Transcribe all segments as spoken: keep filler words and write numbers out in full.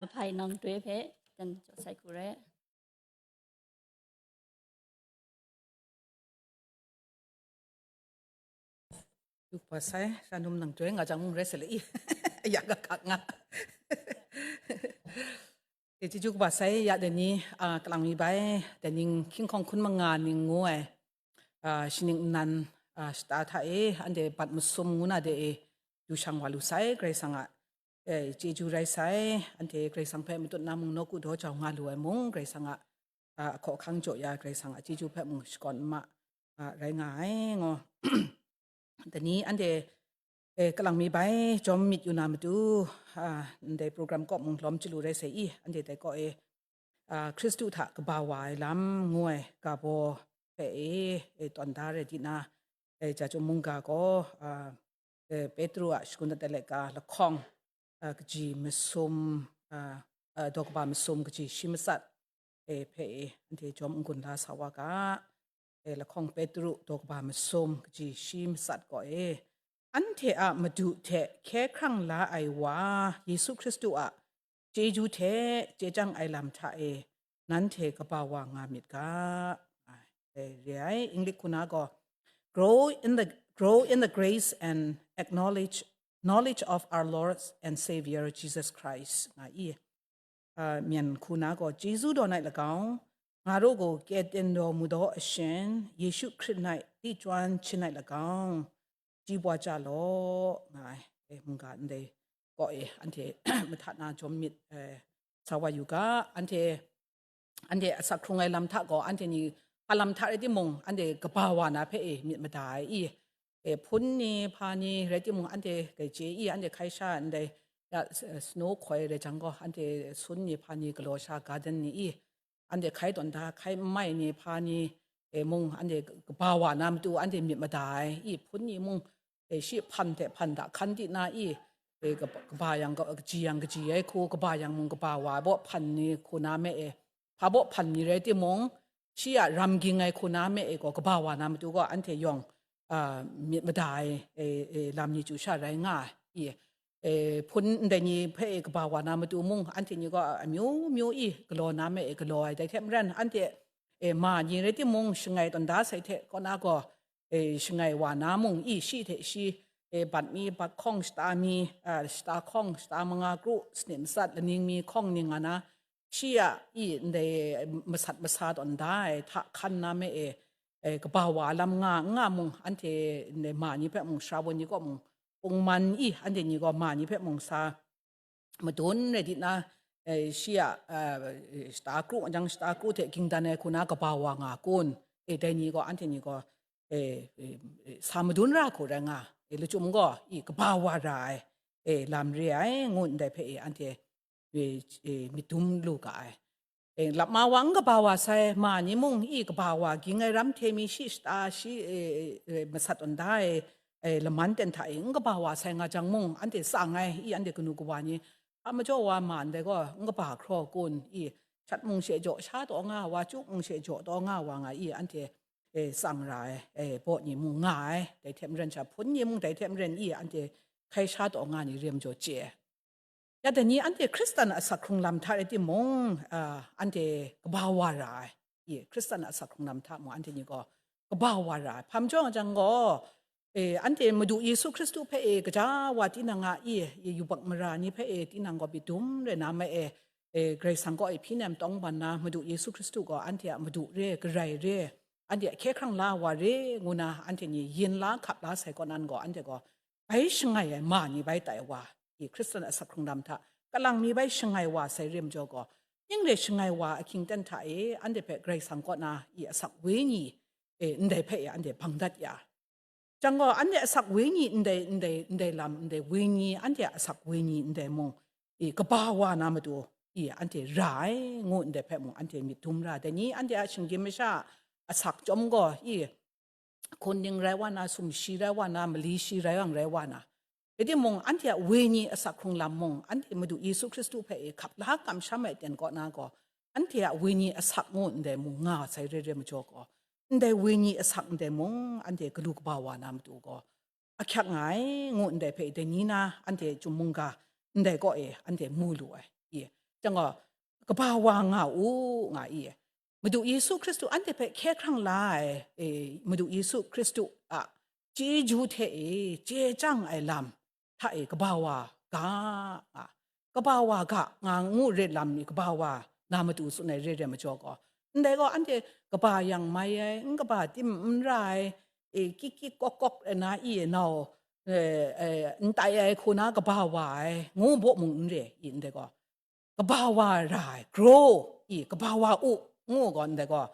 Mahpai nang doi hpe dan jaw sai hku rai. Yu kaba sai, shanum nang doi nga jang mung rai sa le i. Ya ga kak nga. E, chyeju kaba sai, ya dai ni, a, kalang mi bai, dai ning hkying hkawng hkun manga ning ngu ai, a, shaning nnan, a, shata hta e, anhte bat masum ngu na de e, du shang wa lu sai, Karai Kasang a, e, chyeju rai sai, anhte Karai Kasang hpe matut na mung nawku daw jau nga lu ai mung, Karai Kasang a, a, ahkaw ahkang jaw ya, Karai Kasang a chyeju hpe mung shakawn ma, a, rai nga ai, ngo. Dai ni anhte, e, kalang mi bai jawm myit yu na matu, a, ndai program kaw mung lawm chyalu rai sai i, anhte dai kaw e, a, Hkristu hta kaba wa ai lam ngu ai ga baw hpe e, e, tawn da rai di na, e, ja chyum mungga gaw, a, e, Petru a shagun dat ai laika lahkawng, a, kaji masum, a, a, daw kaba masum kaji shi matsat, e, hpe e, anhte jawm n-gun la sa wa ga. E, lahkawng Petru daw kaba masum kaji shi matsat gaw e, anhte a Madu hte hkye hkrang la ai wa, Yesu Hkristu a chyeju hte chye chyang ai lam hta e, nanhte kaba wa nga myit ga. Ai, e, re ai, English hku na gaw, grow in the, grow in the grace and acknowledge, knowledge of our Lord and Savior Jesus Christ, nga i. A, myen hku na gaw, chyeju dawn ai lagau, nga ro gaw, keten daw mu daw ashin, Yesu Hkrit nai di chyan shin ai lagau, ji wa ja law, nga ai. E, mungga ndai kaw e, anhte mahta na jawm myit, e, sa wa yu ga, anhte, anhte asak hkrung ai lam hta gaw, anhte ni hpa lam hta rai timung, anhte kaba wa na hpe e myit mada ai i, e, hpun ni, hpa ni rai timung, anhte grai chye i, anhte hkai sha ndai, ya, s-, snow hkoi rai jang gaw, anhte sun ni, hpa ni galaw sha garden ni i, anhte hkai tawn da, hkai n mai ni, hpa ni, e, mung, anhte kaba wa na matu, anhte myit mada ai i, hpun ni mung, e, shi hpan hte hpan da hkan di na i, e, kaba, kaba yang, ka-, kaji yang kaji ai hku, kaba yang mung kaba wa ai baw hpan ni hku na me e, hpa baw hpan ni rai timung, shi a ram ging ai hku na me e gaw, kaba wa na matu gaw, anhte yawng, a, myit mada ai, e, e, lam ni chyu sha rai nga ai. I, e, hpun ndai ni hpe e kaba wa na matu mung, anhte ni gaw amyu myu i galaw na me e galaw ai, dai hte maren, anhte, e, ma ni rai timung, shangai tawn da sai hte kaw na gaw, e, shangai wa na mung i, shi hte shi, e, bat mi, bat hkawng shata mi, a, shata hkawng, shata manga kru, sanit matsat, laning mi hkawng ning nga na, shi a i ndai masat masa tawn da ai hta hkan na me e, e, kaba wa lam nga, nga mung, anhte ndai ma ni hpe mung, shara wan ni kaw mung, pungman i, anhte ni gaw ma ni hpe mung sa madun rai di na, e, shi a, e, shata kru, jang shata kru hte ging dan ai hku na kaba wa nga kun, e, dai ni gaw, anhte ni gaw, e, e, e, sa madun ra hku rai nga, e, lachyum gaw, i, kaba wa ra ai, e, lam re ai, ngu ndai hpe, e, anhte, e, e, myit dum lu ga ai. E, lap ma wa n kaba wa sai, ma ni mung, i, kaba wa ging ai ram hte mi shi shata, shi, e, e, e, masat tawn da ai, e, laman ten hta e n kaba wa sai nga jang mung, anhte tsang ai, i, anhte kanu kawa ni, a majaw wa ma ndai gaw, n kaba hkraw kun, i, shat mung she jaw sha taw nga wa, chyu mung she jaw taw nga wa nga i, anhte, e, tsang ra ai, e, baw ni mung nga ai, dai hte maren sha hpun ni mung dai hte maren i, anhte hkai sha taw nga ni rem jaw chye ai. Ya dai ni anhte Hkristan a asak hkrung lam hta rai timung, a, anhte kaba wa ra ai. I, Hkristan a asak hkrung lam hta mung anhte ni gaw kaba wa ra ai. Hpa majaw nga jang gaw, e, anhte Madu Yesu Hkristu hpe e, kaja wa tinang a, i, i, yubak mara ni hpe e, tinang gaw myit dum rai na ma e, e, Karai Kasang kaw e hpyi nem tawngban na, Madu Yesu Hkristu gaw anhte a Madu re, Karai re, anhte a hkye hkrang la wa re, ngu na anhte ni yin la hkap la sai kaw nan gaw, anhte gaw bai shangai ai ma ni bai tai wa, i, Hkristan a asak hkrung lam hta, kalang mi bai shangai wa sai re majaw gaw, ning re shangai wa ahkying ten hta e, anhte hpe Karai Kasang kaw na, i, asak wenyi, e, ndai hpe e, anhte bang dat ya. Jang gaw, anhte asak wenyi ndai, ndai, ndai lam, ndai wenyi, anhte a asak wenyi ndai mung, i, kaba wa na matu, i, anhte ra ai, ngu ndai hpe mung, anhte myit dum ra ai. Dai ni anhte a shinggyim masha a asak chyawm gaw, i, hkun ning rai wa na, sumshi rai wa na, mali shi rai yang rai wa na. Rai timung, anhte a wenyi asak hkrung lam mung, anhte Madu Yesu Hkristu hpe e hkap la kamsham ai aten kaw na gaw, anhte a wenyi asak ngu ndai mung nga sai re re majaw gaw, ndai wenyi asak ndai mung, anhte galu kaba wa na matu gaw, ahkyak nga ai, ngu ndai hpe dai ni na anhte chyum mungga ndai kaw e anhte mu lu ai. I, Chyang gaw, kaba wa nga u, nga i. Madu Yesu Hkristu anhte hpe hkye hkrang la ai, e, Madu Yesu Hkristu a chyeju hte e, chye chyang ai lam hta e kaba wa ga, nga, kaba wa ga, nga ngu re lam ni kaba wa na matu tsun ai re re majaw gaw, ndai gaw anhte kaba yang mai ai, n kaba tim n ra ai, e, kik kik kok kok rai na i nau, e, e, n tai ai hku na kaba wa ai, ngu baw mung n re i, ndai gaw, kaba wa ra ai, grow i, kaba wa u, ngu gaw, ndai gaw,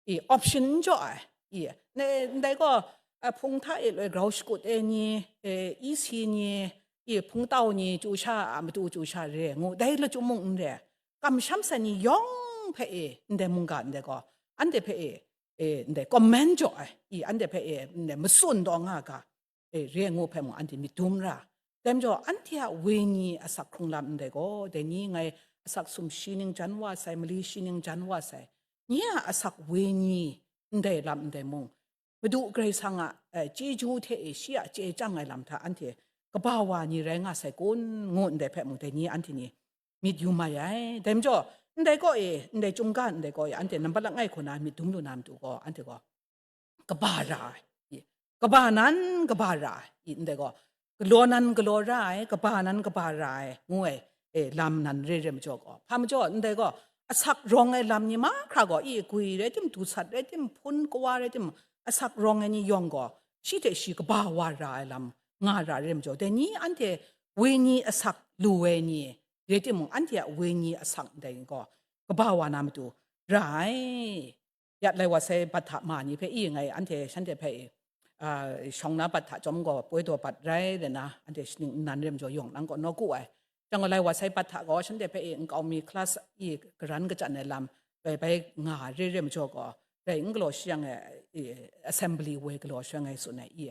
i, option n jaw ai, i, ne, ndai gaw, a, hpung hta e loi grau shakut ai ni, e, isi ni, i, hpungtau ni, chyu sha a matu chyu sha re, ngu, dai lachyum mung n re, kamsham sai ni yawng hpe e, ndai mungga ndai gaw, anhte hpe e, e, ndai comment jaw ai, i, anhte hpe e, ndai matsun taw nga ga, e, re ngu hpe mung anhte myit dum ra. Dai majaw, anhte a wenyi asak hkrung lam ndai gaw, dai ni ngai asak sumshi ning jan wa sai, mali shi ning jan wa sai, nye a asak wenyi ndai lam ndai mung, Madu Karai Kasang a, e, chyeju hte e shi a chye chyang ai lam hta anhte kaba wa ni rai nga sai kun, ngu ndai hpe mung dai ni anhte ni myit yu mai ai. Dai majaw, ndai kaw e, ndai chyum ga ndai kaw e, anhte nambat langai hku na myit dum lu na matu gaw, anhte gaw kaba ra ai, i, kaba nan kaba ra ai, i, ndai gaw, galaw nan galaw ra ai, kaba nan kaba ra ai, ngu ai, e, lam nan re re majaw gaw, hpa majaw, ndai gaw, asak rawng ai lam ni mahkra gaw, i, gwi rai tim, dusat rai tim, hpun kawa rai tim, asak rawng ai ni yawng gaw, shi hte shi kaba wa ra ai lam nga ra re majaw, dai ni anhte wenyi asak lu ai ni, rai timung, anhte a wenyi asak ndai gaw, kaba wa na matu ra ai. Ya lai wa sai bat hta ma ni hpe i ngai anhte shanhte hpe i, a, shawng na bat hta chyawm gaw poi daw bat rai re na, anhte shaning nnan re majaw yawng nang gaw naw ku ai. Chyang gaw lai wa sai bat hta gaw shanhte hpe i nkau mi class i karan kachyan ai lam bai bai nga re re majaw gaw, rai n galaw shi yang e, i, assembly woi galaw shi yang e tsun ai i,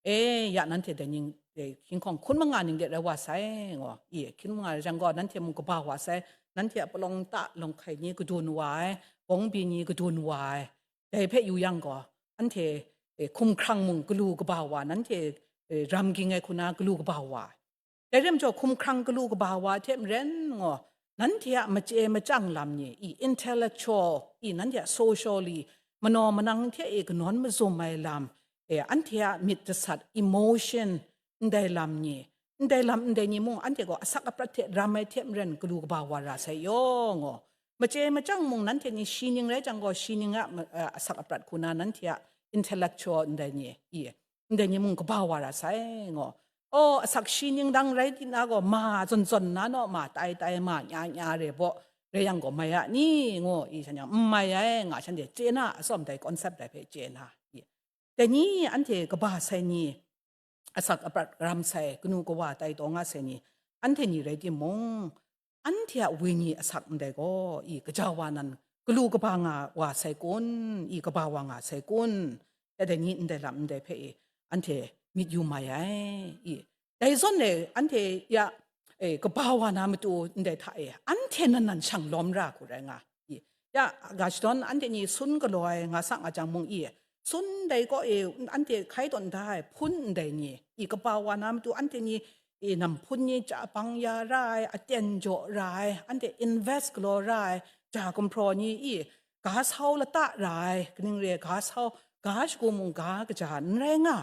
E, ya nanhte dai ning, e, hkying hkawng hkun manga ning de rai wa sai, ngaw. I, hkying manga rai jang gaw, nanhte mung kaba wa sai, nanhte a palawng ta lawng hkai ni kadun wa ai, bawng byi ni kadun wa ai, dai hpe yu yang gaw, anhte, e, hkumhkrang mung galu kaba wa, nanhte, e, ram ging ai hku na galu kaba wa ai. Dai rai majaw, hkumhkrang galu kaba wa hte maren ngaw, nanhte a machye machyang lam ni, i intellectual, i nanhte a socially, manaw manang hte e kanawn mazum ai lam, e, anhte a myit dasat, emotion, ndai lam ni, ndai lam ndai ni mung, anhte gaw asak aprat hte ram ai hte maren galu kaba wa ra sai yaw ngaw. Machye machyang mung nanhte ni shi ning rai jang gaw, shi ning a ma-, a, asak aprat hku na nanhte a intellectual ndai ni, i, ndai ni mung kaba wa ra sai, ngaw. O, asak shi ning dang rai tina gaw, ma zawn zawn na naw, ma tai tai, ma nya nya re baw, rai yang gaw, mai a ni, ngu i shan yang, n mai ai, nga shanhte chye na, atsawm dai concept dai hpe chye na, i. Dai ni, anhte kaba sai ni, asak aprat ram sai, kanu kawa tai taw nga sai ni, anhte ni rai timung, anhte a wenyi asak ndai gaw, i kaja wa nan, galu kaba nga wa sai kun, i kaba wa nga sai kun, ya dai ni ndai lam ndai hpe i, anhte myit yu mai ai, i. Dai zawn e, anhte ya, e, kaba wa na matu ndai hta e, anhte nan nan shang lawm ra hku rai nga, i. Ya, ga shadawn anhte ni sun galaw ai nga sa nga jang mung i, sun dai kaw e, anhte hkai tawn da ai hpun ndai ni, i kaba wa na matu anhte ni, i, nam hpun ni ja bang ya ra ai, aten jaw ra ai, anhte invest galaw ra ai, ja gumhpraw ni i, ga sau lata ra ai, kaning re ga sau, ga shagu mung ga kaja n rai nga.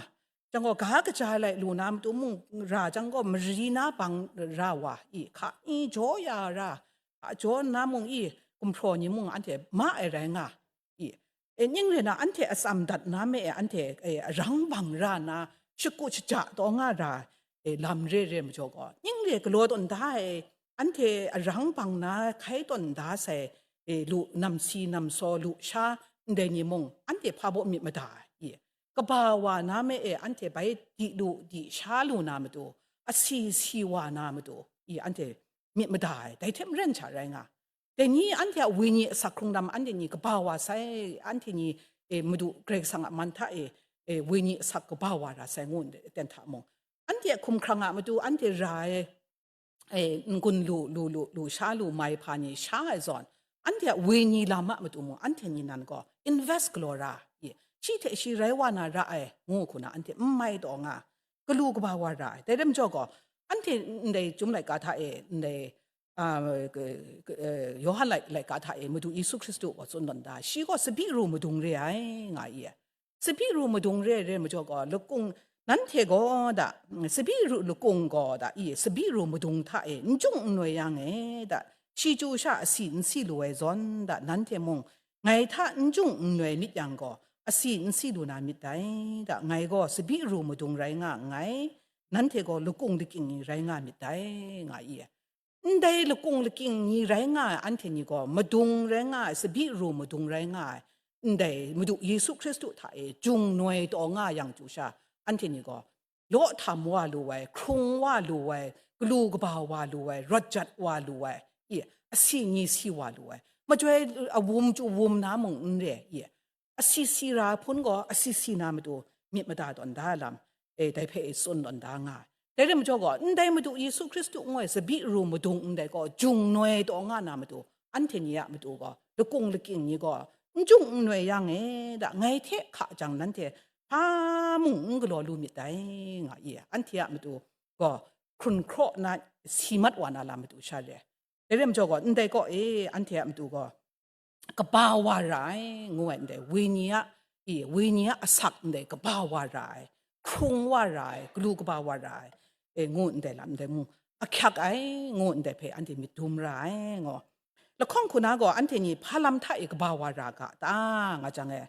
Jang gaw, ga kaja lai lu na matu mung ra jang gaw, mari na bang ra wa i, hka i jaw ya ra, a jaw na mung i, gumhpraw ni mung anhte ma ai rai nga. I, e, ning rai na, anhte atsam dat na me e, anhte, e, arang bang ra na, shaku shaja taw nga ra, e, lam re re majaw gaw, ning re galaw tawn da ai, anhte arang bang na hkai tawn da sai, e, lu, namsi namsaw lu sha ndai ni mung, anhte hpa baw myit mada ai, i, kaba wa na me e, anhte bai di lu, di sha lu na matu, asi si wa na matu, i, anhte myit mada ai, dai hte maren sha rai nga. Dai ni anhte a wenyi asak hkrung lam anhte ni kaba wa sai, anhte ni, e, Madu Karai Kasang a man hta e, e, wenyi asak kaba wa ra sai ngu ten hta mung, anhte a hkumhkrang a matu anhte ra ai, e, n-gun lu, lu, lu, lu sha lu mai hpa ni sha ai zawn, anhte a wenyi lam a matu mung, anhte ni nan gaw invest galaw ra, i, shi hte shi rai wa na ra ai, ngu hku na anhte n mai taw nga, galu kaba wa ra ai. Dai rai majaw gaw, anhte ndai Chyum laika hta e, ndai a, k-, k-, e, Yawhan lai-, laika hta e Madu Yesu Hkristu gaw tsun tawn da, shi gaw tsabyi ru madung re ai, nga i. Tsabyi ru madung re, re majaw gaw, lakung, nanhte gaw da, mm, tsabyi ru lakung gaw da, i, tsabyi ru madung hta e n jung n noi yang e da, shi chyu sha asi n si lu ai zawn da, nanhte mung ngai hta n jung n noi myit yang gaw, asi n si lu na myit dai da, ngai gaw tsabyi ru madung rai nga nngai, nanhte gaw lakung lakying ni rai nga myit dai, nga i. Ndai lakung lakying ni rai nga ai anhte ni gaw, madung rai nga ai, tsabyi ru madung rai nga ai, ndai Madu Yesu Hkristu hta e jung noi taw nga yang chyu sha, anhte ni gaw, law htam wa lu ai, hkrung wa lu ai, galu kaba wa lu ai, rawt jat wa lu ai, i, asi ni si wa lu ai, majoi awum chyu wum na mung n re, i, asi si ra hpun gaw, asi si na matu myit mada tawn da lam, e, dai hpe e tsun tawn da nga ai. Dai rai majaw gaw, ndai Madu Yesu Hkristu ngu ai tsabyi ru madung ndai gaw, jung noi taw nga na matu, anhte ni a matu gaw, lakung lakying ni gaw, n jung n noi yang e da, ngai hte hka jang nanhte hpa mung n galaw lu myit dai, nga i. Anhte a matu gaw, hkrun hkraw na si mat wa na lam matu sha re. Dai rai majaw gaw, ndai kaw e, anhte a matu gaw, kaba wa ra ai, ngu ai ndai, wenyi a, i, wenyi a asak ndai kaba wa ra ai, hkrung wa ra ai, galu kaba wa ra ai, e, ngu ndai lam ndai mung, ahkyak ai, ngu ndai hpe anhte myit dum ra ai, ngu. Lahkawng hku na gaw, anhte ni hpa lam hta e kaba wa ra ga ta, nga jang e,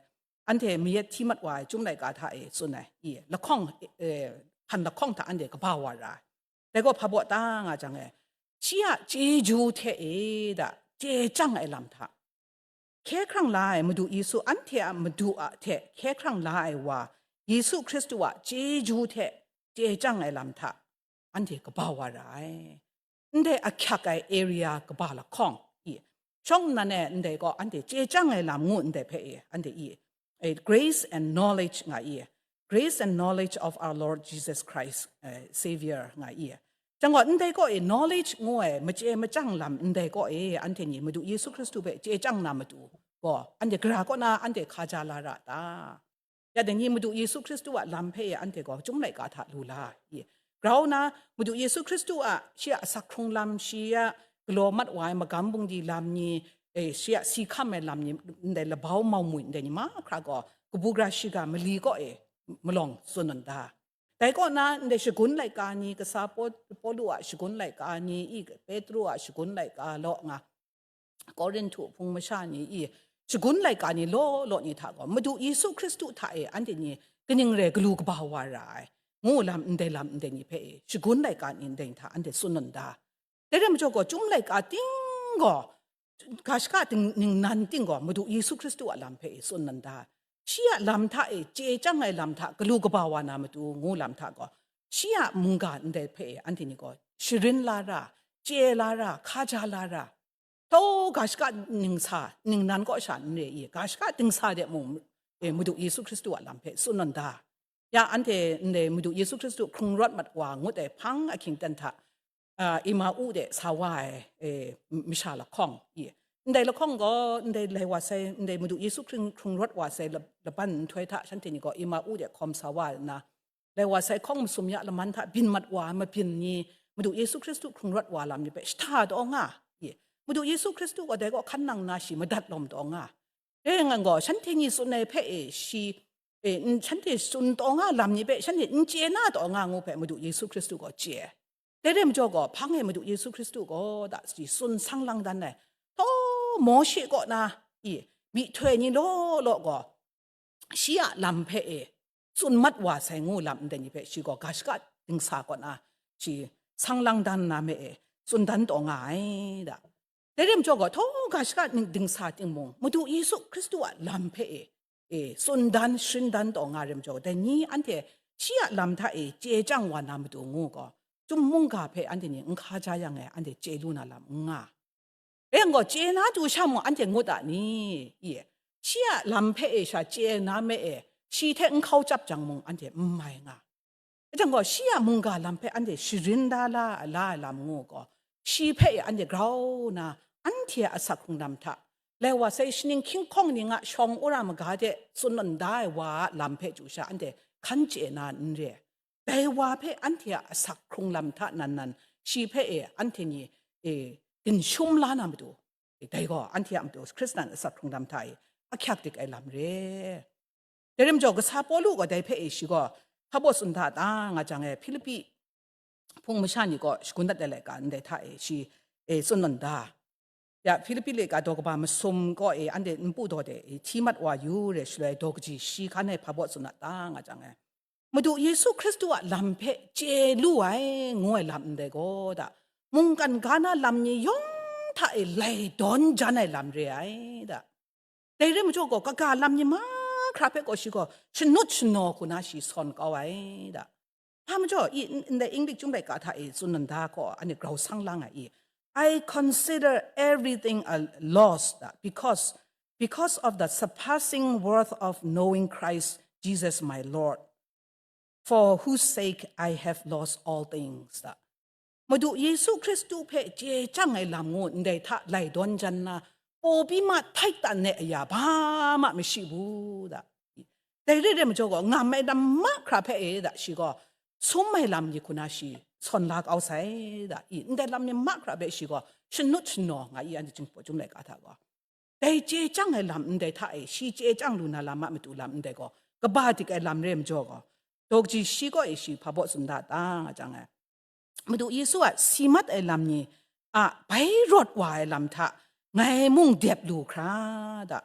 anhte mayat hti mat wa ai Chyum laika hta e tsun ai, i, lahkawng, e, hpan lahkawng hta anhte kaba wa ra ai. Dai gaw hpa baw ta nga jang e, shi a chyeju hte e da, chye chyang ai lam hta, hkye hkrang la ai Madu Yesu, anhte a Madu a hte hkye hkrang la ai wa, Yesu Hkristu a chyeju hte chye chyang ai lam hta, anhte kaba wa ra ai. Ndai ahkyak ai area kaba lahkawng i, shawng nnan e ndai gaw anhte chye chyang ai lam ngu ndai hpe i, anhte i, e, grace and knowledge nga i, grace and knowledge of our Lord Jesus Christ, e, Savior nga i. Jang gaw, ndai kaw e knowledge ngu ai, machye machyang lam ndai kaw e, anhte ni Madu Yesu Hkristu hpe chye chyang na matu gaw, anhte gara kaw na anhte hkaja la ra ta? Ya dai ni Madu Yesu Hkristu a lam hpe e anhte gaw Chyum laika hta lu la i? Grau na, Madu Yesu Hkristu a, shi a asak hkrung lam, shi a galaw mat wa ai magam bungli lam ni, e, shi a si hkam ai lam ni, ndai labau mau mwi ndai ni mahkra gaw, kabu gara shiga mali kaw e malawng tsun nda, dai kaw na, ndai shagun laika ni, kasa Paw-, Pawlu a shagun laika ni, i, Petru a shagun laika law nga, Korinhtu hpung masha ni, i, shagun laika ni law law ni hta gaw, Madu Yesu Hkristu hta e anhte ni kaning rai galu kaba wa ra ai, ngu lam, ndai lam ndai ni hpe e, shagun laika ni ndai ni hta anhte tsun nda, dai rai majaw gaw, Chyum laika ting gaw, ga shaka ting, ningnan ting gaw, Madu Yesu Hkristu a lam hpe e tsun nda, shi a lam hta e chye chyang ai lam hta galu kaba wa na matu ngu lam hta gaw, shi a mungga ndai hpe e anhte ni gaw sharin la ra, chye la ra, hkaja la ra, tau ga shaka ningsa, ningnan kaw sha n re i, ga shaka dingsa de mung, e, Madu Yesu Hkristu a lam hpe tsun nda, ya anhte ndai Madu Yesu Hkristu hkrung rawt mat wa ngut ai hpang ahkying ten hta, a, Emau de sa wa ai, e, masha lahkawng i, ndai lahkawng gaw, ndai lai wa sai, ndai Madu Yesu hkrung, hkrung rawt wa sai lab-, laban nhtoi hta shanhte ni gaw Emau de hkawm sa wa nna, lai wa sai hkawng masum ya laman hta byin mat wa ai mabyin ni, Madu Yesu Hkristu hkrung rawt wa lam ni hpe shahta taw nga i? Madu Yesu Hkristu gaw dai gaw hkan nang nna shi madat lawm taw nga. Dai nga gaw, shanhte ni tsun ai hpe e shi, e, n-, shanhte tsun taw nga lam ni hpe shanhte n chye na taw nga ngu hpe Madu Yesu Hkristu gaw chye. Dai rai majaw gaw, hpang e Madu Yesu Hkristu gaw da shi tsun sang lang dan ai. Taw, Mawshe kaw na i, myihtoi ni law law gaw, shi a lam hpe e tsun mat wa sai ngu lam ndai ni hpe shi gaw ga shaka dingsa kaw na shi sang lang dan na me e tsun dan taw nga ai da. Dai rai majaw gaw, htaw ga shaka ning dingsa ting mung, Madu Yesu Hkristu a lam hpe e, e, tsun dan, sharin dan taw nga rai majaw, dai ni anhte shi a lam hta e chye chyang wa na matu ngu gaw, Chyum mungga hpe anhte ni n hkaja yang e, anhte chye lu na lam n nga. Rai yang gaw, chye na du sha mung anhte ngut a ni? I, shi a lam hpe e sha chye na me e, shi hte n hkau chyap jang mung anhte n mai nga. Rai yang gaw, shi a mungga lam hpe anhte sharin da la, la ai lam ngu gaw, shi hpe e anhte grau na, anhte a asak hkrung lam hta, lai wa sai shaning hkying hkawng ning a shawng wora maga de tsun nawn da ai wa a lam hpe chyu sha anhte hkan chye na n re. Dai wa hpe anhte a asak hkrung lam hta nan nan, shi hpe e anhte ni, e, ginshum la na matu, dai gaw anhte a matu Hkristan asak hkrung lam hta e ahkyak dik ai lam re. Dai rai majaw, kasa Pawlu gaw dai hpe e shi gaw hpa baw tsun da ta nga jang e, Hpilipi hpung masha ni kaw shagun dat ai laika ndai hta e shi e tsun nawn da. Ya, Hpilipi laika daw kaba masum kaw e anhte npu daw de e hti mat wa yu re, shaloi daw kaji shi hkan e hpa baw tsun dat ta nga jang e, Madu Yesu Hkristu a lam hpe chye lu ai, ngu ai lam ndai gaw da, mungkan ga na lam ni yawng hta e lai dawn jan ai lam re ai da. Dai rai majaw gaw, kaga lam ni mahkra hpe gaw shi gaw shanut shanaw hku na shi sawn kau ai da. Hpa majaw, i, n-, ndai English chyum laika hta e tsun nanda gaw, anhte grau sang lang ai i, "I consider everything a loss, da, because, because of the surpassing worth of knowing Christ Jesus my Lord, for whose sake I have lost all things," da. Madu Yesu Hkristu hpe chye chyang ai lam ngu ndai hta lai dawn jan na, paw pi ma htai tan ai aya hpa ma mashi bu da. Dai re ai majaw gaw, ngam ai lam mahkra hpe e da, shi gaw sum ai lam ni hku na shi sawn la kau sai da. I, ndai lam ni mahkra hpe shi gaw shanut shanaw nga i, anhte Jinghpaw Chyum laika hta gaw. Dai chye chyang ai lam ndai hta e, shi chye chyang lu na lam a matu lam ndai gaw, kaba dik ai lam re ai majaw gaw, daw kaji shi kaw e shi hpa baw tsun da ta nga jang e, Madu Yesu a si mat ai lam ni a bai rawt wa ai lam hta ngai mung dep lu hkra da.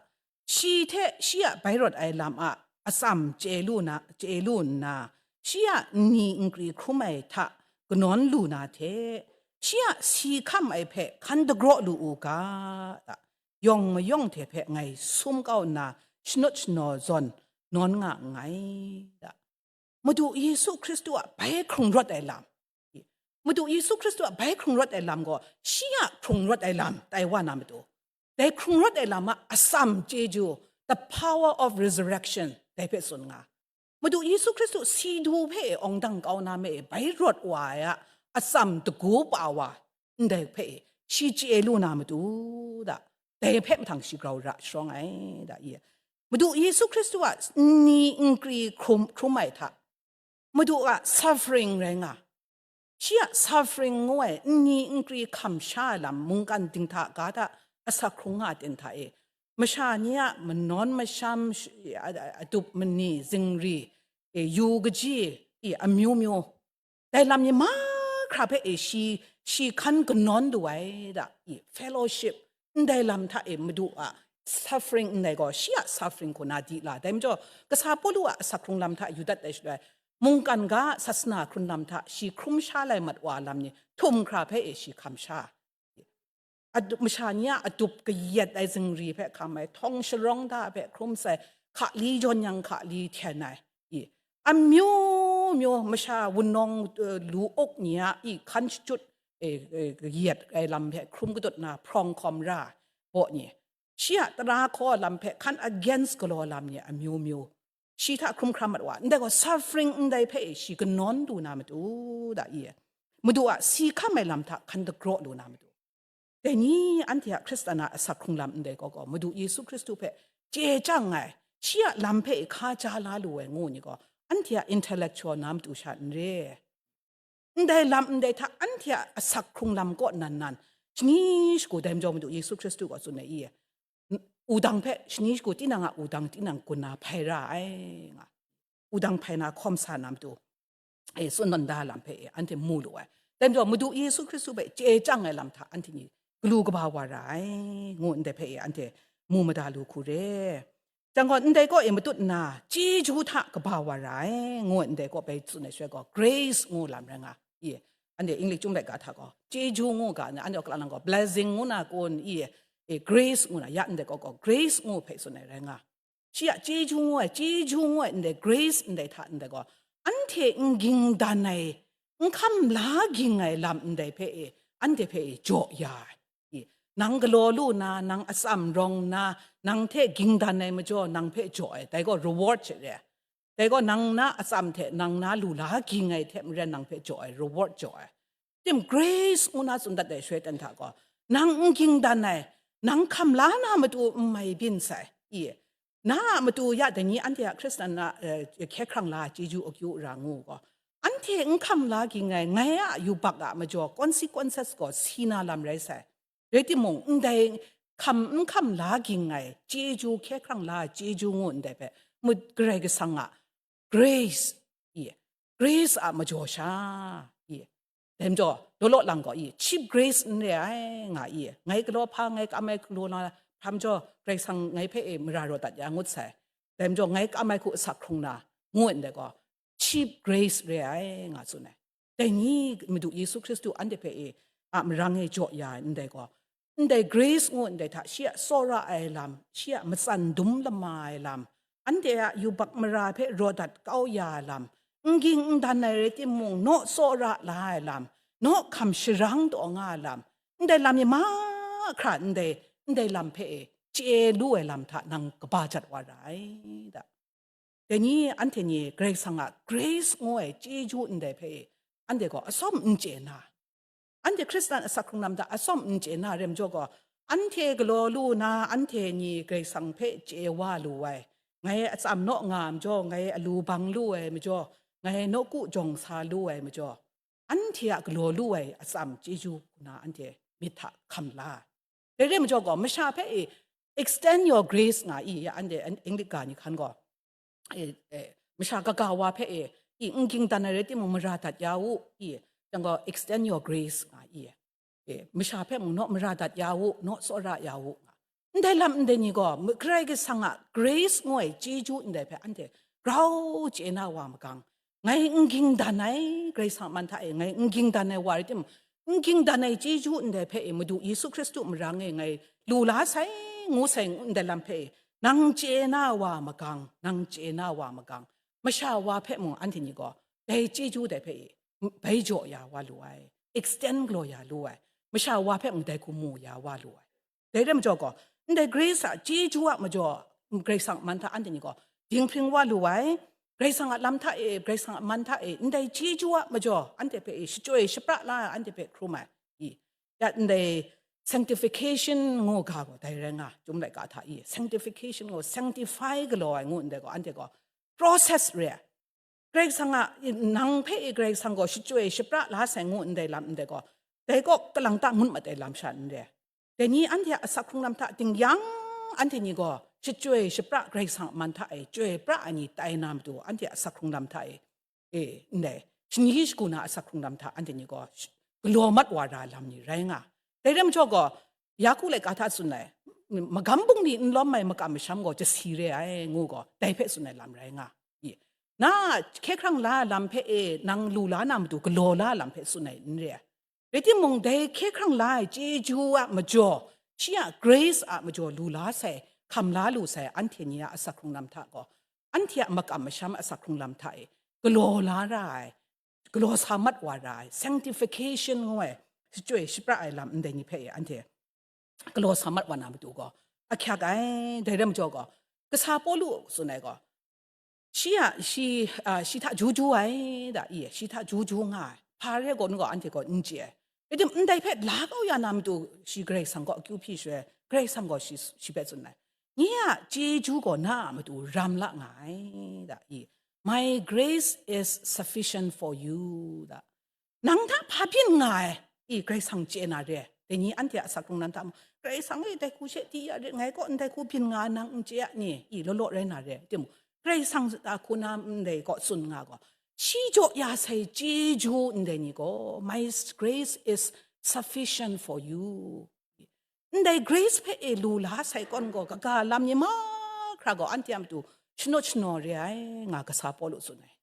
Shi hte shi a bai rawt ai lam a atsam chye lu na, chye lu nna, shi a nni nkri hkrum ai hta kanawn lu na hte, shi a si hkam ai hpe hkan dagraw lu u ga, da. Yawng mayawng hte hpe ngai sum kau nna, shanut shanaw zawn nawn nga nngai, da. Madu Yesu Hkristu a bai hkrung rawt ai lam. Madu Yesu Hkristu a bai hkrung rawt ai lam gaw, shi a hkrung rawt ai lam tai wa na matu, dai hkrung rawt ai lam a atsam chyeju, the power of resurrection, dai hpe tsun nga. Madu Yesu Hkristu si du hpe e awng dang kau na me e bai rawt wa ai a atsam dagu pa wa, ndai hpe e shi chye lu na matu da, dai hpe mahtang shi grau ra sharawng ai da i. Madu Yesu Hkristu a nni nkri hkrum, hkrum ai hta, Madu a suffering rai nga, shi a suffering ngu ai nni nkri hkam sha ai lam, mungkan dinghta ga hta asak hkrung nga ten hta e, masha ni a manawn masham, sh-, a-, a-, adup mani, zingri, e, yu kaji, i, amyu myu, dai lam ni mahkra hpe e shi, shi hkan kanawn lu ai da, i, fellowship, ndai lam hta e Madu a suffering ndai gaw, shi a suffering hku na di la. Dai majaw, kasa Pawlu a asak hkrung lam hta yu dat ai shaloi, mungkan ga sasana hkrun lam hta shi hkrum sha lai mat wa lam ni htum hkra hpe e shi hkam sha. Adup, masha ni a adup kayat ai zingri hpe hkam ai, htawng sharawng da hpe hkrum sai, hkali jawn yang hkali hten ai, i, amyu myu, masha wunawng, eh, lu uk ni a i hkan shachyut, eh, eh, kayat ai lam hpe hkrum kadut na hprawng hkawm ra ai baw ni, shi a tara hkaw lam hpe hkan against galaw lam ni amyu myu, shi hta hkrum hkram mat wa, ndai gaw suffering ndai hpe e shi kanawn lu na matu da i, Madu a si hkam ai lam hta hkan dagraw lu na matu. Dai ni anhte a Hkristan a asak hkrung lam ndai gaw gaw, Madu Yesu Hkristu hpe chye chyang ai, shi a lam hpe hka ja la lu ai ngu ni gaw, anhte a intellectual na matu sha n re. Ndai lam ndai hta anhte a asak hkrung lam kaw nan nan, shani shagu dai majaw Madu Yesu Hkristu gaw tsun ai i, wudang hpe, shani shagu tinang a wudang tinang gun na hpai ra ai nga, wudang hpai na hkawm sa na matu, e, tsun nawn da lam hpe, e, anhte mu lu ai. Dai majaw, Madu Yesu Hkristu hpe chye chyang ai lam hta anhte ni galu kaba wa ra ai, ngu ndai hpe, e, anhte mu mada lu hku re. Jang gaw, ndai kaw e matut nna, chyeju hta kaba wa ra ai, ngu ndai kaw bai tsun ai shaloi gaw, grace ngu lam rai nga, i, anhte English chyum laika hta gaw, chyeju ngu ga, anhte kalang lang gaw, blessing ngu na kun, i, e, grace ngu na, ya ndai kaw gaw, grace ngu hpe tsun ai rai nga. Shi a chyeju ngu ai, chyeju ngu ai ndai, grace ndai hta ndai gaw, anhte n ging dan ai, n hkam la ging ai lam ndai hpe e, anhte hpe e jaw ya ai. I, nang galaw lu na, nang atsam rawng na, nang hte ging dan ai majaw, nang hpe jaw ai, dai gaw reward she re ai. Dai gaw nang na atsam hte nang na lu la ging ai hte maren nang hpe jaw ai, reward jaw ai. Tim, grace ngu na tsun dat ai shaloi ten hta gaw, nang n ging dan ai, nang hkam la na matu n mai byin sai. I, na a matu ya dai ni anhte a Hkristan a, eh, hkye hkrang la chyeju akyu ra ngu gaw, anhte n hkam la ging ai, ngai a yubak a majaw consequences gaw si na lam rai sai. Rai timung, ndai hkam n hkam la ging ai chyeju, hkye hkrang la ai chyeju ngu ndai hpe, mut Karai Kasang a grace, i, grace a majaw sha, i, dai majaw, law law lang gaw, i, cheap grace n re ai, nga, i, ngai galaw hpa, ngai kam ai galaw na, hpa majaw, Karai Kasang ngai hpe, e, mara raw dat ya ngut sai. Dai majaw, ngai kam ai hku asak hkrung na, ngu ndai gaw, cheap grace re ai, nga tsun ai. Dai ni Madu Yesu Hkristu anhte hpe, e, a marang e jaw ya ai ndai gaw, ndai grace ngu ndai hta shi a tsawra ai lam, shi a matsan dum lama ai lam, anhte a yubak mara hpe raw dat kau ya ai lam, n ging n dan ai rai timung, naw tsawra la ai lam, naw hkam sharang taw nga ai lam, ndai lam mi mahkra ndai, ndai lam hpe, e, chye lu ai lam hta nang kaba jat wa ra ai, da. Dai ni anhte ni Karai Kasang a grace ngu ai chyeju ndai hpe, anhte gaw atsawm n chye na, anhte Hkristan asak hkrung lam hta atsawm n chye na rai majaw gaw, anhte galaw lu na, anhte ni Karai Kasang hpe chye wa lu ai, ngai atsam naw nga majaw, ngai alu bang lu ai majaw, ngai nawku jawng sa lu ai majaw, anhte a galaw lu ai atsam chyeju hku na anhte myit hta hkam la. Dai re majaw gaw, masha hpe, e, extend your grace nga i, ya anhte Anglican ni hkan gaw, e, e, masha kaga wa hpe, e, i, n ging dan ai rai timung, mara dat ya u, i, yang gaw, extend your grace nga i, e, masha hpe mung naw mara dat ya u, naw tsawra ya u nga. Ndai lam ndai ni gaw, Karai Kasang a grace ngu ai chyeju ndai hpe anhte grau chye na wa magang, ngai n ging dan ai, Karai Kasang a man hta e ngai n ging dan ai wa rai timung, n ging dan ai chyeju ndai hpe e, Madu Yesu Hkristu marang e ngai lu la sai, ngu sai, ndai lam hpe e, nang chye na wa magang, nang chye na wa magang, masha wa hpe mung anhte ni gaw dai chyeju dai hpe e, bai jaw ya wa lu ai, extend galaw ya lu ai, masha wa hpe mung dai hku mu ya wa lu ai. Dai rai majaw gaw, ndai grace a chyeju a majaw, Karai Kasang a man hta anhte ni gaw dinghpring wa lu ai. Karai Kasang a lam hta e, Karai Kasang a man hta e, ndai chyeju a majaw, anhte hpe e shachyoi shapra la ai, anhte hpe hkrum ai. I, ya ndai sanctification ngu ga gaw dai rai nga, Chyum laika hta i, sanctification ngu, sanctify galaw ai ngu ndai gaw, anhte gaw process re ai. Karai Kasang a, nang hpe e Karai Kasang gaw shachyoi shapra la sai ngu ndai lam ndai gaw, dai kaw kalang ta ngut mat ai lam sha n re. Dai ni anhte a asak hkrung lam hta ding yang, anhte ni gaw shachyoi shapra Karai Kasang a man hta e chyoi pra ai ni tai na matu, anhte a asak hkrung lam hta e, e, ndai, shani shagu na asak hkrung lam hta anhte ni gaw sh-, galaw mat wa ra lam ni rai nga. Dai rai majaw gaw, Yaku laika hta tsun ai, magam bungli n lawm ai makam masham gaw jasi re ai, ngu gaw, dai hpe tsun ai lam rai nga. I, na hkye hkrang la ai lam hpe e nang lu la na matu galaw la ai lam hpe tsun ai n re ai. Rai timung, dai hkye hkrang la ai chyeju a majaw, shi a grace a majaw lu la sai, hkam la lu sai, anhte ni a asak hkrung lam hta gaw, anhte a makam masham asak hkrung lam hta e galaw la ra ai, galaw sa mat wa ra ai, sanctification ngu ai, shachyoi shapra ai lam ndai ni hpe e anhte galaw sa mat wa na matu gaw, ahkyak ai. Dai rai majaw gaw, kasa Pawlu tsun ai gaw, shi a, shi, a, shi hta ju ju ai, da, i, shi hta ju ju nga ai. Hpa re gaw, nu gaw, anhte gaw n chye ai. Rai tim, ndai hpe la kau ya na matu, shi Karai Kasang gaw akyu hpyi shaloi, Karai Kasang gaw shi, shi hpe tsun ai, "Nye a chyeju gaw na a matu ram la nga ai," da, i, "My grace is sufficient for you," da. Nang hta hpa byin nga ai, i, Karai Kasang chye na re ai. Dai ni anhte a asak hkrung lam hta mung, "Karai Kasang e, dai hku she di ya rit, ngai kaw ndai hku byin nga ai nang n chye a ni?" i, law law rai na re ai. Timung, Karai Kasang a hku na ndai kaw tsun nga gaw, shi jaw ya sai chyeju ndai ni gaw, "My grace is sufficient for you." Ndai grace hpe e lu la sai kawn gaw, kaga lam ni mahkra gaw anhte a matu shanaw shanaw re ai, nga kasa Pawlu tsun ai.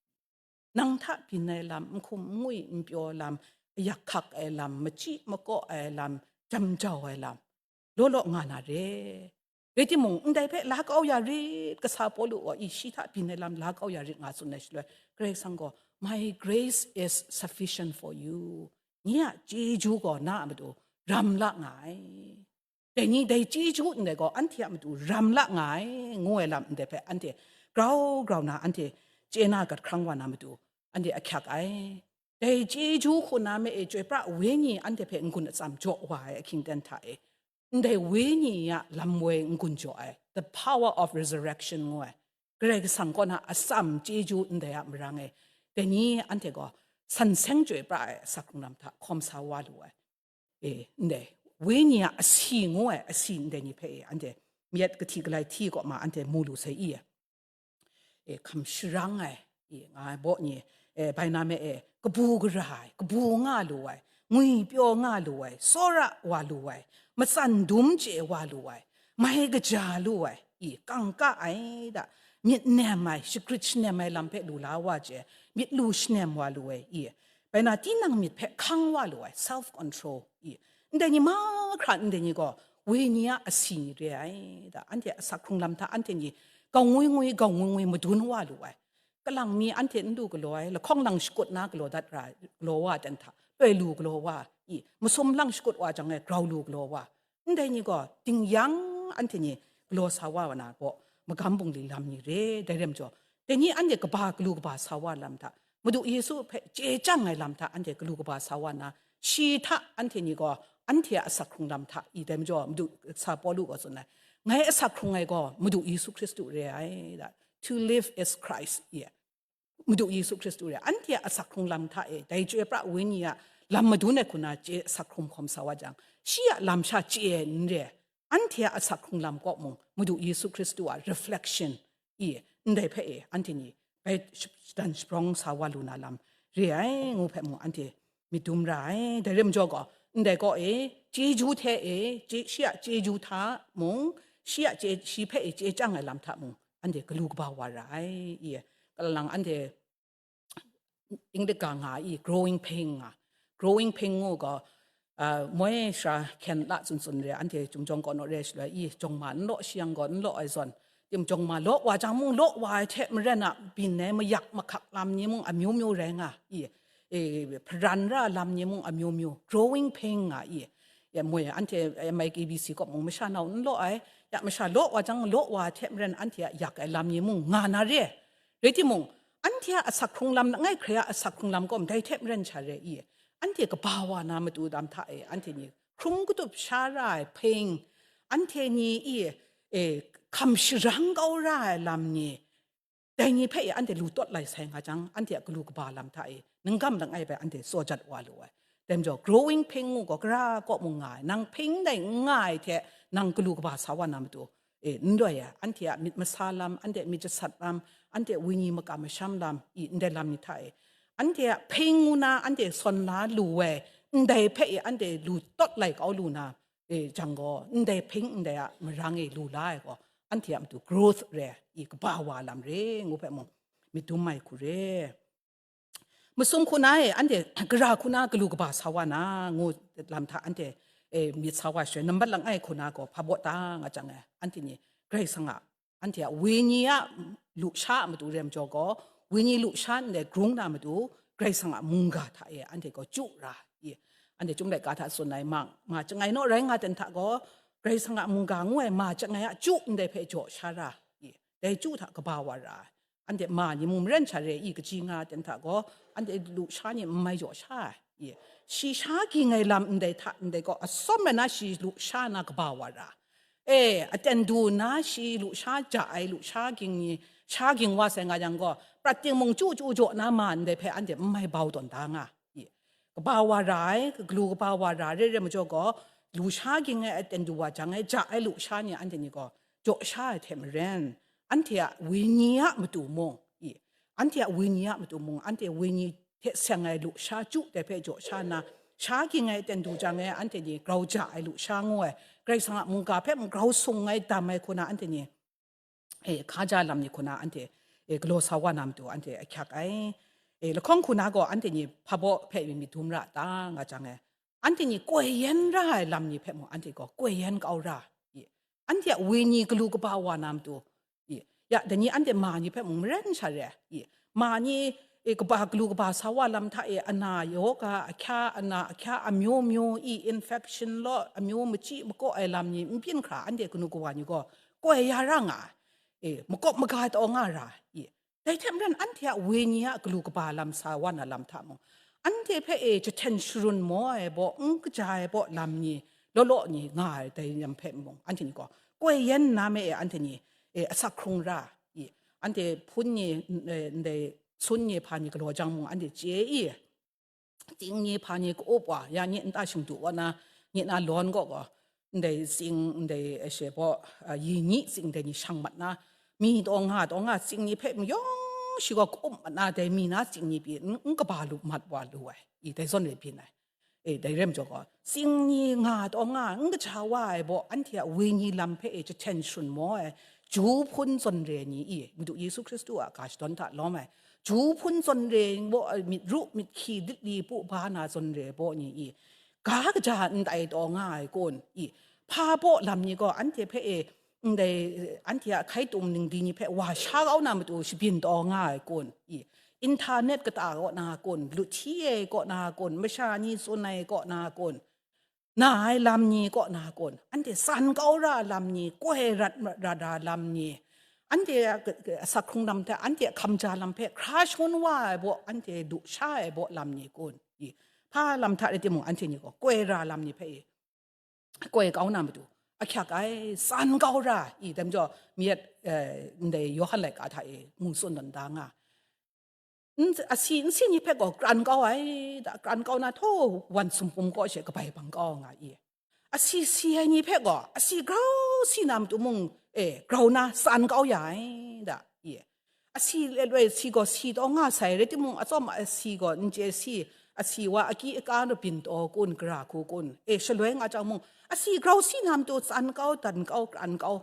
Nang hta byin ai lam, n hkum n ngwi n pyaw lam, ayak hkak ai lam, machyi makaw ai lam, jam jau ai lam, law law nga na re. Rai timung, ndai hpe la kau ya rit, kasa Pawlu gaw, i, shi hta byin ai lam la kau ya rit nga tsun ai shaloi, Karai Kasang gaw, "My grace is sufficient for you." Nye a chyeju gaw na a matu ram la nga ai. Dai ni dai chyeju ndai gaw anhte a matu ram la nga ai, ngu ai lam ndai hpe anhte grau grau na anhte chye na gat hkrang wa na matu anhte ahkyak ai. Dai chyeju hku na me e chyoi pra wenyi anhte hpe n-gun atsam jaw wa ai ahkying ten hta e, ndai wenyi a lam woi n-gun jaw ai, the power of resurrection ngu ai, Karai Kasang kaw na atsam chyeju ndai a marang e, dai ni anhte gaw san seng chyoi pra ai asak hkrung lam hta hkawm sa wa lu ai. E, ndai, wenyi a asi ngu ai asi ndai ni hpe e, anhte myit kahti galai hti kaw ma anhte mu lu sai i, e, hkam sharang ai, i, nga ai baw ni, e, bai na me e, kabu gara ai, kabu nga lu ai, ngwi pyaw nga lu ai, tsawra wa lu ai, matsan dum chye wa lu ai, mai kaja lu ai, i, kangka ai da, myit nem ai, shagrit shanem ai lam hpe lu la wa chye, myit lu shanem wa lu ai, i, bai na tinang myit hpe hkang wa lu ai, self control, i, ndai ni mahkra ndai ni gaw, wenyi a asi ni re ai da, anhte asak hkrung lam hta anhte ni gau ngwi ngwi, gau ngwi ngwi madun wa lu ai. Kalang mi anhte n lu galaw ai, lahkawng lang shakut na galaw dat ra, galaw wa ten hta, poi lu galaw wa, i, masum lang shakut wa jang e grau lu galaw wa, ndai ni gaw, dingyang anhte ni galaw sa wa na gaw, magam bungli lam ni re, dai rai majaw, dai ni anhte kaba galu kaba sa wa lam hta, Madu Yesu hpe chye chyang ai lam hta anhte galu kaba sa wa na, shi hta anhte ni gaw, anhte a asak hkrung lam hta, i dai majaw, Madu sa Pawlu gaw tsun ai, ngai asak hkrung ai gaw Madu Yesu Hkristu re ai, da, to live is Christ, i, Madu Yesu Hkristu re, anhte a asak hkrung lam hta e, dai chyoi pra wenyi a lam madun ai hku na chye asak hkrung hkawm sa wa jang, shi a lam sha chye ai n re, anhte a asak hkrung lam kaw mung, Madu Yesu Hkristu a reflection, i, ndai hpe e, anhte ni bai shap-, shadan shabrawng sa wa lu na lam re ai, ngu hpe mung, anhte myit dum ra ai. Dai rai majaw gaw, ndai kaw e, chyeju hte e, chye-, shi a chyeju hta mung, shi a chye-, shi hpe e chye chyang ai lam hta mung, anhte galu kaba wa ra ai, i, kalalang anhte English ga nga i, growing pain nga, growing pain ngu gaw, ah, moi sara hkyen la tsun tsun re, anhte Chyum jawng kaw naw re shaloi, i, jawng ma n law shi yang gaw n law ai zawn, tim jawng ma law wa jang mung, law wa ai hte maren a, byin ai mayak mahkak lam ni mung amyu myu rai nga, i, e, hparan ra lam ni mung amyu myu, growing pain nga, i, ya moi anhte M I K B C kaw mung masha nau n law ai, ya masha law wa jang, law wa ai hte maren anhte a yak ai lam ni mung nga na re. Rai timung, anhte a asak hkrung lam langai hkrai a asak hkrung lam kaw ndai hte maren sha re i, anhte kaba wa na matu lam hta e, anhte ni hkrum katup sha ra ai hpeng, anhte ni i, e, hkam sharang kau ra ai lam ni, dai ni hpe e anhte lu tawt lai sai nga jang, anhte a galu kaba lam hta e, nunggam langai bai anhte tsaw jat wa lu ai. Dai majaw, growing pain ngu gaw, gara kaw mung nga ai, nang hpeng dai n nga ai hte, nang galu kaba sa wa na matu, e, n loi ai, anhte a myit masa lam, anhte a myit jasat lam, anhte a wenyi makam masham lam, i, ndai lam ni hta e, anhte a hpeng ngu na, anhte sawn la lu ai, ndai hpe e, anhte lu tawt lai kau lu na, e, jang gaw, ndai hpeng ndai a marang e lu la ai gaw, anhte a matu growth re, i, kaba wa lam re, ngu hpe mung, myit dum ai hku re. Masum hku na e, anhte gara hku na galu kaba sa wa na, ngu lam hta anhte, e, myit sa wa shaloi, nambat langai hku na gaw hpa baw ta nga jang e, anhte ni Karai Kasang a, anhte a wenyi a lusha a matu re majaw gaw, wenyi lusha ndai grung na matu, Karai Kasang a mungga hta e anhte gaw chyu ra i, anhte Chyum laika hta tsun ai ma, ma chyangai naw rai nga ten hta gaw, Karai Kasang a mungga ngu ai ma chyangai a chyu ndai hpe jaw sha ra i, dai chyu hta kaba wa ra ai. Anhte ma ni mung maren sha re i, kaji nga ten hta gaw, anhte lusha ni n mai jaw sha ai. I, shi sha ging ai lam ndai hta ndai gaw, atsawm rai na shi lusha na kaba wa ra. E, aten du nna shi lusha ja ai, lusha ging ni, sha ging wa sai nga yang gaw, prat ting mung chyu chyu jaw na ma ndai hpe anhte n mai bau tawn da nga. I, kaba wa ra ai, galu kaba wa ra re re majaw gaw, lusha ging ai aten du wa jang ai, ja ai lusha ni anhte ni gaw, jaw sha ai hte maren, anhte a wenyi a matu mung, i, anhte a wenyi a matu mung, anhte wenyi hte seng ai lusha chyu dai hpe jaw sha nna, sha ging ai aten du jang e, anhte ni grau ja ai lusha ngu ai, Karai Kasang a mungga hpe mung grau sung ai dam ai hku na anhte ni, e, hkaja lam ni hku na anhte, e, galaw sa wa na matu anhte ahkyak ai. E, lahkawng hku na gaw anhte ni hpa baw hpe mi dum ra ta nga jang e, anhte ni koi yen ra ai lam ni hpe mung anhte gaw koi yen kau ra, i, anhte a wenyi galu kaba wa na matu, i, ya, dai ni anhte ma ni hpe mung maren sha re, i, ma ni, e, kaba galu kaba sa wa lam hta e, ana yoga, ahkya, ana ahkya amyu myu, i, infection law, amyu machyi makaw ai lam ni n byin hkra, anhte kanu kawa ni gaw koi ya ra nga ai, e, makawp maga taw nga ra, i, dai hte maren anhte a wenyi a galu kaba lam sa wa na lam hta mung, anhte hpe e jahten sharun maw ai baw, n kaja ai baw lam ni, law law ni nga ai dai lam hpe mung, anhte ni gaw koi yen nna me e, anhte ni, e, asak hkrung ra, i, anhte hpun ni, e, ndai sun ni hpa ni galaw jang mung, anhte chye i, ting ni hpa ni ka-up wa, ya ni nta shingdu wa na, Nye na lawn kaw gaw, ndai tsing, ndai, eh, she baw, ah, yi nyi tsing dai ni shang mat na, mi taw nga taw nga tsing ni hpe mayawng shi gaw ka-up mat na, dai mi na tsing ni pyi n, n kaba lu mat wa lu ai, i dai zawn rai byin ai. E, dai rai majaw gaw, tsing ni nga taw nga, n kaja wa ai baw, anhte a wenyi lam hpe e jahten sharun maw ai, ju hpun zawn re ai ni i, Madu Yesu Hkristu a ga shadawn hta lawm ai, ju hpun zawn re ai baw, myit ru, myit hkyi, lit li, pu ba na zawn re ai baw ni i, ga kaja n tai taw nga ai kun i, hpa baw lam ni gaw anhte hpe e, ndai, anhte a hkai tum ningdi ni hpe wa sha kau na matu shabyin taw nga ai kun i, internet kata kaw na kun, lut hti ai kaw na kun, masha ni tsun ai kaw na kun, na ai lam ni kaw na kun, anhte tsan kau ra lam ni, koi rat ra ra lam ni, anhte a, a sak hkrung lam hte, anhte a hkamja lam hpe hkra shangun wa ai baw, anhte du sha ai baw lam ni kun i, hpa lam hta rai timung, anhte ni gaw koi ra lam ni hpe i, koi kau na matu, ahkyak ai, tsan kau ra i, dai majaw, mi yet, eh, ndai Yawhan laika hta e ngu tsun tawn da nga. N, asi nsi ni hpe gaw kran kau ai, da, kran kau na htaw wan sumpum kaw she kabai bang kau nga i. Asi si ai ni hpe gaw, asi grau si na matu mung, e, grau na tsan kau ya ai, da, i. Asi le loi si gaw si taw nga sai, rai timung, atsawm asi gaw n chye si, asi wa aki aka rabyin taw kun, gara hku kun, e, shaloi nga chyang mung, asi grau si na matu tsan kau, dan kau, kran kau,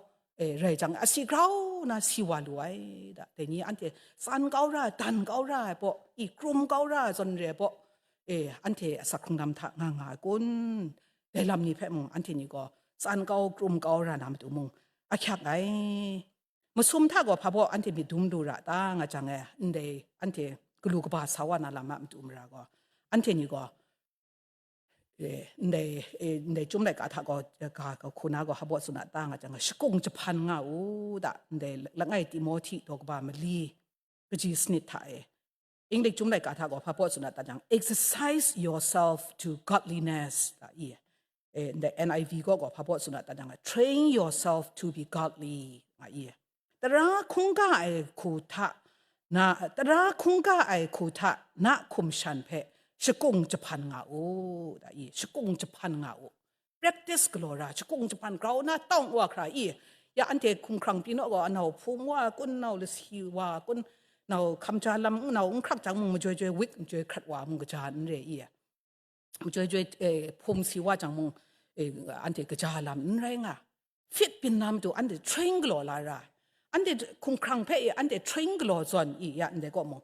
e, rai jang, asi grau na si wa lu ai, da. Dai ni anhte tsan kau ra, dan kau ra ai baw, i, krum kau ra ai zawn re ai baw, e, anhte a sak hkrung lam hta nga nga ai kun? Dai lam ni hpe mung, anhte ni gaw tsan kau, krum kau ra na matu mung, ahkyak ai. Masum hta gaw hpa baw anhte myit dum lu ra ta nga jang e, ndai anhte galu kaba sa wa na lam a matu mara gaw, anhte ni gaw, e, ndai, e, ndai Chyum laika hta gaw, e, ga, ga hku na gaw hpa baw tsun a ta nga jang e, shakung jahpan nga u da, ndai langai Timohti daw kaba mali, kaji sanit hta e, English Chyum laika hta gaw hpa baw tsun a ta jang, "Exercise yourself to godliness," da i. E, ndai N I V gaw, gaw hpa baw tsun a ta jang, "Train yourself to be godly," nga i. Tara hkungga ai hku hta, na, tara hkungga ai hku hta na hkum shan hpe shakung jahpan nga u, da i, shakung jahpan nga u. Practice galaw ra, shakung jahpan grau na tawng wa hkra i, ya anhte hkumhkrang pyi naw gaw, anau hpung wa kun, nau lasi wa kun, nau hkamja lam, nau n hkrak jang mung, majoi joi wik majoi hkrat wa mung kaja n re i, majoi joi, eh, hpung si wa jang mung, eh, anhte kaja lam n rai nga. Fit byin na matu anhte train galaw la ra. Anhte hkumhkrang hpe i, anhte train galaw zawn i, ya ndai kaw mung,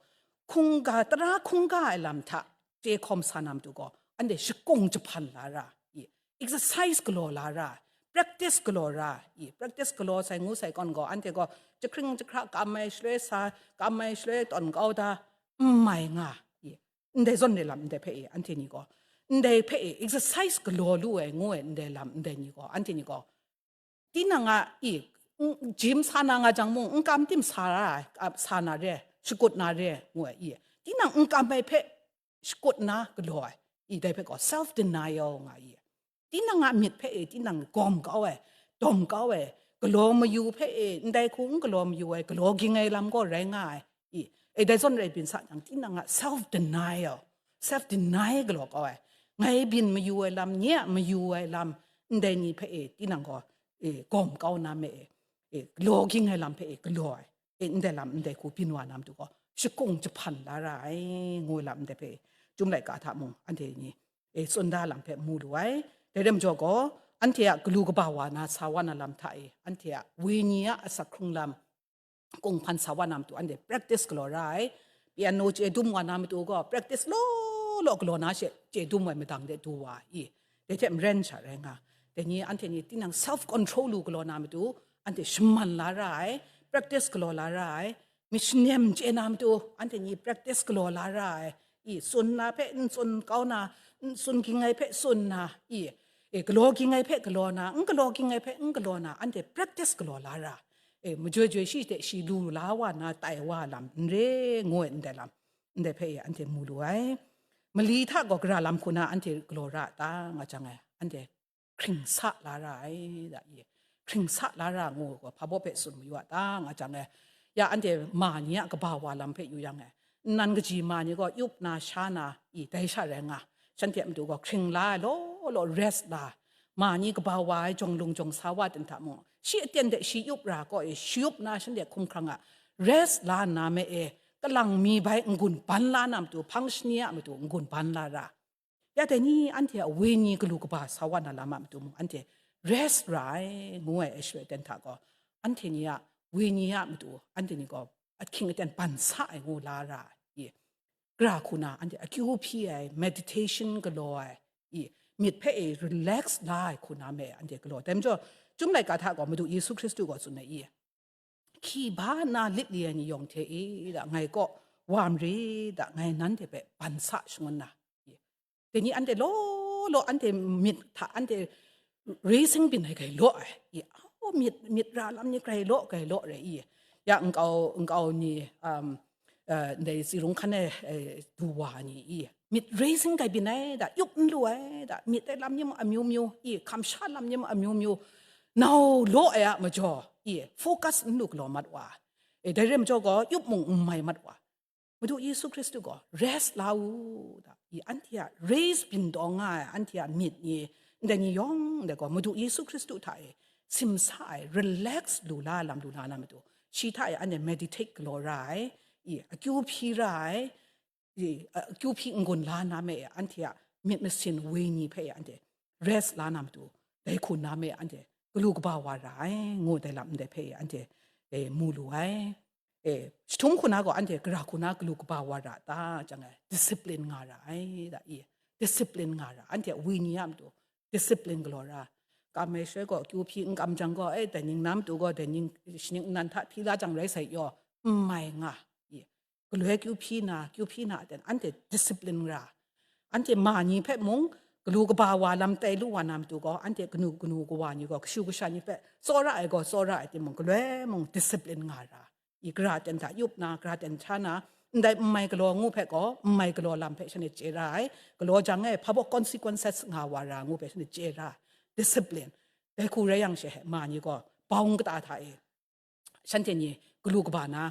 hkungga, tara hkungga ai lam hta chye hkawm sa na matu gaw, anhte shakung jahpan la ra i, exercise galaw la ra, practice galaw ra i, practice galaw sai ngu sai kawn gaw, anhte gaw jahkring jahkra kam ai shaloi sa, kam ai shaloi tawn kau da, n mai nga i, ndai zawn re lam ndai hpe i, anhte ni gaw, ndai hpe i, exercise galaw lu ai ngu ai ndai lam ndai ni gaw, anhte ni gaw, tinang a i, n-, gym sa na nga jang mung, n kam tim sa ra ai, a, sa na re, shakut na re, ngu ai i. Tinang n kam ai hpe shakut na galaw ai, i dai hpe gaw self denial nga i. Tinang a myit hpe e, tinang gawm kau ai, dawm kau ai, galaw mayu hpe e, ndai hku n galaw mayu ai, galaw ging ai lam gaw rai nga ai, i. E dai zawn rai byin sa jang, tinang a self denial, self deny galaw kau ai, ngai byin mayu ai lam, nye a mayu ai lam, ndai ni hpe e, tinang gaw, e, gawm kau na me e, e, galaw ging ai lam hpe e, galaw ai, e, ndai lam, ndai hku byin wa na matu gaw, shakung jahpan la ra ai, ngu ai lam ndai hpe, Chyum laika hta mung, anhte ni, e, tsun da lam hpe mu lu ai. Dai rai majaw gaw, anhte a galu kaba wa na, sa wa na lam hta e, anhte a wenyi a asak hkrung lam, kung hpan sa wa na matu anhte practice galaw ra ai. Piano chye dum wa na matu gaw practice law law galaw na she chye dum ai madang de du wa i. Dai hte maren sha rai nga. Dai ni anhte ni tinang self control lu galaw na matu anhte shaman la ra ai, practice galaw la ra ai. Myit shanem chye na matu anhte ni practice galaw la ra ai. I, tsun na hpe n tsun kau na, n tsun ging ai hpe tsun na, i, e, galaw ging ai hpe galaw na, n galaw ging ai hpe n galaw na, anhte practice galaw la ra. E, majoi joi shi hte shi lu la wa na tai wa lam n re, ngu ai ndai lam, ndai hpe e anhte mu lu ai. Mali hta gaw gara lam hku na anhte galaw ra a ta nga jang e, anhte hkring sa la ra ai, da i. Hkring sa la ra ngu gaw, hpa baw hpe tsun mayu a ta nga jang e, ya anhte ma ni a kaba wa lam hpe yu yang e, nnan kaji ma ni gaw yup na, sha na, i, dai sha rai nga, shanhte a matu gaw hkring la ai law law rest la, ma ni kaba wa ai jawng lung jawng sa wa ten hta mung, shi aten de shi yup ra kaw e, shi yup na shanhte hkumhkrang a rest la nna me e, kalang mi bai n-gun ban la na matu, hpang shani a matu n-gun ban la ra. Ya dai ni anhte a wenyi galu kaba sa wa na lam a matu mung, anhte rest ra ai, ngu ai, e shaloi ten hta gaw, anhte ni a wenyi a matu, anhte ni gaw ahkying aten ban sa ai ngu la ra ai. Gara hku na anhte akyu hpyi ai, meditation galaw ai, i, myit hpe e relax la ai hku na me anhte galaw. Dai majaw, Chyum laika hta gaw Madu Yesu Hkristu gaw tsun ai, i, hki ba nna lit li ai ni yawng hte e da, ngai kaw wa mare da, ngai nanhte hpe ban sa shangun na, i, dai ni anhte law law, anhte myit hta anhte raising byin ai grai law ai, i, au, myit, myit ra lam ni grai law, grai law rai, i, ya nkau, nkau ni, um, uh, ndai tsirung hkan ai, eh, du wa ni, i, myit raising grai byin ai da, yup n lu ai da, myit ai lam ni mung amyu myu, i, hkamsha lam ni mung amyu myu, nau law ai a majaw, i, focus n lu galaw mat wa, e, dai re majaw gaw, yup mung n mai mat wa. Madu Yesu Hkristu gaw rest la u da, i, anhte a raise byin taw nga ai anhte a myit ni, ndai ni yawng ndai gaw Madu Yesu Hkristu hta e simsa ai, relax lu la lam lu la na matu, shi hta e anhte meditate galaw ra ai, i, akyu hpyi ra ai, i, akyu hpyi n-gun la na me e, anhte a myit masin wenyi hpe e anhte rest la na matu, dai hku na me e anhte galu kaba wa ra ai, ngu dai lam ndai hpe e anhte, e, mu lu ai. E, jahtum hku na gaw anhte gara hku na galu kaba wa ra ta, jang ai, discipline nga ra ai da, i, discipline nga ra, anhte a wenyi a matu discipline galaw ra. Kam ai shaloi gaw, kyu hpyi n kam jang gaw, e, dai ning na matu gaw, dai ning shaning nnan hta hpyi la jang rai sai yaw, n mai nga, i, galoi kyu hpyi na, kyu hpyi na ten, anhte discipline ra. Anhte ma ni hpe mung, galu kaba wa lam tai lu wa na matu gaw, anhte kanu kanu kawa ni gaw, kashu kasha ni hpe tsawra ai gaw tsawra ai timung, galoi mung discipline nga ra. I, gara ten hta yup na, gara ten hta na, ndai n mai galaw ngu hpe gaw, n mai galaw lam hpe shanhte chye ra ai, galaw jang e, hpa baw consequences nga wa ra ngu hpe shanhte chye ra, discipline. Dai hku rai yang she he, ma ni gaw, bawng kata hta e, shanhte ni galu kaba na,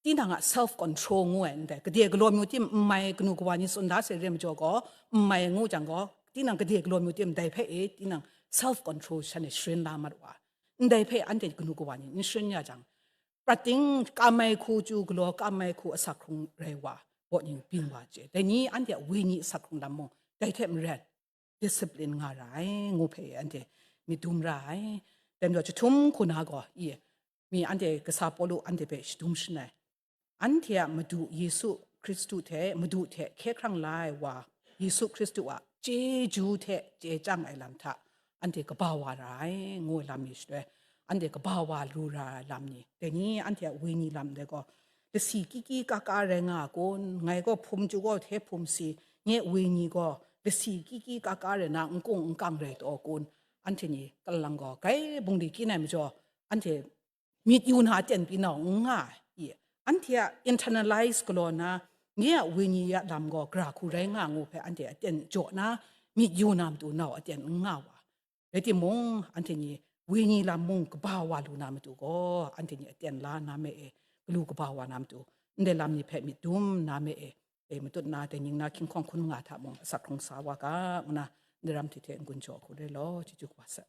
tinang a self control ngu ai ndai, gade galaw myu tim n mai kanu kawa ni tsun da sai re majaw gaw, n mai ngu jang gaw, tinang gade galaw myu tim ndai hpe e, tinang self control shanhte sharin la mat wa. Ndai hpe anhte kanu kawa ni n sharin ya jang, prat ting kam ai hku chyu galaw, kam ai hku asak hkrung rai wa, baw ni byin wa chye. Dai ni anhte a wenyi asak hkrung lam mung, dai hte maren, discipline nga ra ai, ngu hpe anhte myit dum ra ai. Dai majaw jahtum hku na gaw, i, mi anhte kasa Pawlu anhte hpe shadum shangai. Anhte a Madu Yesu Hkristu hte, Madu hte hkye hkrang la ai wa, Yesu Hkristu a chyeju hte chye chyang ai lam hta, anhte kaba wa ra ai, ngu ai lam ni shaloi, anhte kaba wa lu ra ai lam ni, dai ni anhte a wenyi lam dai gaw, lasi kiki kaka rai nga a kun, ngai gaw hpum chyu gaw hte hpum si, nye wenyi gaw lasi kiki kaka rai na nkung nkang rai taw kun, anhte ni kalang gaw, grai bungli kyin ai majaw, anhte myit yu na aten pyi nau n nga ai, i, anhte a internalize galaw na, nye a wenyi a lam gaw gara hku rai nga ngu hpe anhte aten jaw na, myit yu na matu nau aten n nga wa. Rai timung, anhte ni wenyi lam mung kaba wa lu na matu gaw, anhte ni aten la na me e, galu kaba wa na matu, ndai lam ni hpe myit dum na me e, e, matut na, dai ning na hkying hkawng hkun nga hta mung asak hkrung sa wa ga, ngu na, ndaram hte hte n-gun jaw hku rai law, chyeju kaba sai.